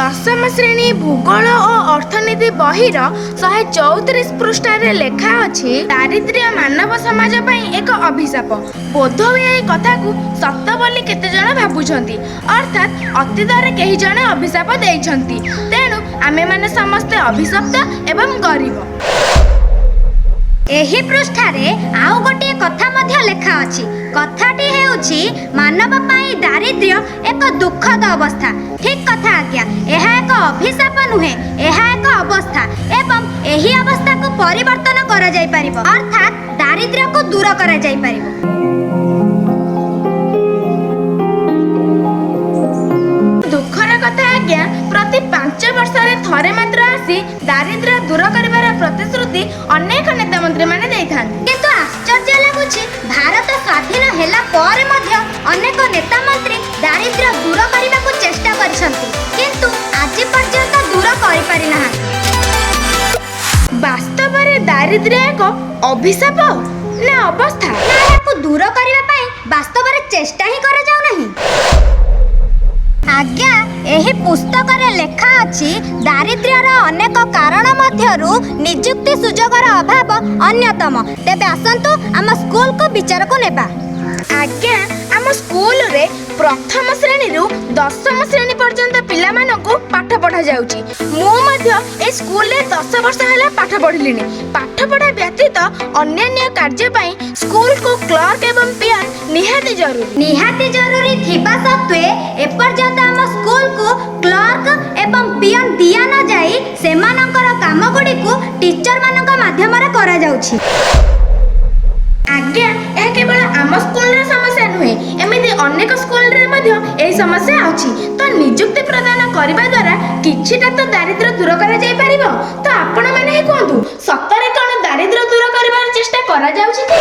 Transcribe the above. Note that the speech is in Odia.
ଦଶମ ଶ୍ରେଣୀ ଭୂଗୋଳ ଓ ଅର୍ଥନୀତି ବହିର 134 ପୃଷ୍ଠାରେ ଲେଖା ଅଛି, ଦାରିଦ୍ର୍ୟ ମାନବ ସମାଜ ପାଇଁ ଏକ ଅଭିଶାପ। ବୋଧହୁଏ ଏହି କଥାକୁ ସତ ବୋଲି କେତେଜଣ ଭାବୁଛନ୍ତି। ଅର୍ଥାତ୍ ଅତୀତରେ କେହି ଜଣେ ଅଭିଶାପ ଦେଇଛନ୍ତି, ତେଣୁ ଆମେମାନେ ସମସ୍ତେ ଅଭିଶପ୍ତ ଏବଂ ଗରିବ। ଏହି ପୃଷ୍ଠାରେ ଆଉ ଗୋଟିଏ କଥା ମଧ୍ୟ ଲେଖା ଅଛି। କଥାଟି ହେଉଛି, ମାନବ ପାଇଁ ଦାରିଦ୍ର୍ୟ ଏକ ଦୁଃଖଦ ଅବସ୍ଥା। ଠିକ୍ କଥା ଆଜ୍ଞା, ଏହା ଏକ ଅଭିଶାପ ନୁହେଁ, ଏହା ଏକ ଅବସ୍ଥା ଏବଂ ଏହି ଅବସ୍ଥାକୁ ପରିବର୍ତ୍ତନ କରାଯାଇପାରିବ, ଅର୍ଥାତ୍ ଦାରିଦ୍ର୍ୟକୁ ଦୂର କରାଯାଇପାରିବ। ଦୁଃଖର କଥା ଆଜ୍ଞା, ପ୍ରତି 5 ବର୍ଷରେ ଥରେ ମାତ୍ର ଆସି ଦାରିଦ୍ର୍ୟ ଦୂର କରିବାର ପ୍ରତିଶ୍ରୁତି ଅନେକ ନେତା ମନ୍ତ୍ରୀମାନେ ଦେଇଥାନ୍ତି। କିନ୍ତୁ ଆଶ୍ଚର୍ଯ୍ୟ ଲାଗୁଛି, ଭାରତ ସ୍ୱାଧୀନ ହେଲା ପରେ ମଧ୍ୟ ଅନେକ ନେତା ମନ୍ତ୍ରୀ ଦାରିଦ୍ର୍ୟ ଦୂର କରିବାକୁ ଚେଷ୍ଟା କରିଛନ୍ତି, କିନ୍ତୁ ଆଜି ପର୍ଯ୍ୟନ୍ତ ଦୂର କରିପାରିନାହାନ୍ତି। ବାସ୍ତବରେ ଦାରିଦ୍ର୍ୟ ଏକ ଅଭିଶାପ ନା ଅବସ୍ଥା? ନା ଏହାକୁ ଦୂର କରିବା ପାଇଁ ବାସ୍ତବରେ ଚେଷ୍ଟା ହିଁ କରାଯାଉନାହିଁ? ଆଜ୍ଞା, ଏହି ପୁସ୍ତକରେ ଲେଖା ଅଛି, ଦାରିଦ୍ର୍ୟର ଅନେକ କାରଣ ମଧ୍ୟରୁ ନିଯୁକ୍ତି ସୁଯୋଗର ଅଭାବ ଅନ୍ୟତମ। ତେବେ ଆସନ୍ତୁ ଆମ ସ୍କୁଲକୁ ବିଚାରକୁ ନେବା। ଆଜ୍ଞା, ଆମ ସ୍କୁଲରେ ପ୍ରଥମ ଶ୍ରେଣୀରୁ ଦଶମ ଶ୍ରେଣୀ ପର୍ଯ୍ୟନ୍ତ ପିଲାମାନଙ୍କୁ ପାଠ ପଢ଼ାଯାଉଛି। ମୁଁ ମଧ୍ୟ ଏ ସ୍କୁଲରେ 10 ବର୍ଷ ହେଲା ପାଠ ପଢ଼ିଲିଣି। ପାଠପଢ଼ା ବ୍ୟତୀତ ଅନ୍ୟାନ୍ୟ କାର୍ଯ୍ୟ ପାଇଁ ସ୍କୁଲକୁ କ୍ଲର୍କ ଏବଂ ପିଅନ ନିହାତି ଜରୁରୀ। ନିହାତି ଜରୁରୀ ଥିବା ସତ୍ତ୍ୱେ ଏପର୍ଯ୍ୟନ୍ତ ଆମ ସ୍କୁଲକୁ କ୍ଲର୍କ ଏବଂ ପିଅନ ଦିଆ ନଯାଇ ସେମାନଙ୍କର କାମଗୁଡ଼ିକୁ ଟିଚରମାନଙ୍କ ମାଧ୍ୟମରେ କରାଯାଉଛି। ଆଜ୍ଞା, ଏହା କେବଳ ଆମ ସ୍କୁଲର ସମସ୍ୟା ନୁହେଁ, ଏମିତି ଅନେକ ସ୍କୁଲରେ ମଧ୍ୟ ଏହି ସମସ୍ୟା ଅଛି। ତ ନିଯୁକ୍ତି ପ୍ରଦାନ କରିବା ଦ୍ୱାରା କିଛିଟା ତ ଦାରିଦ୍ର୍ୟ ଦୂର କରାଯାଇପାରିବ। ତ ଆପଣମାନେ ହିଁ କୁହନ୍ତୁ, ସତରେ କ'ଣ ଦାରିଦ୍ର୍ୟ ଦୂର କରିବାର ଚେଷ୍ଟା କରାଯାଉଛି କି?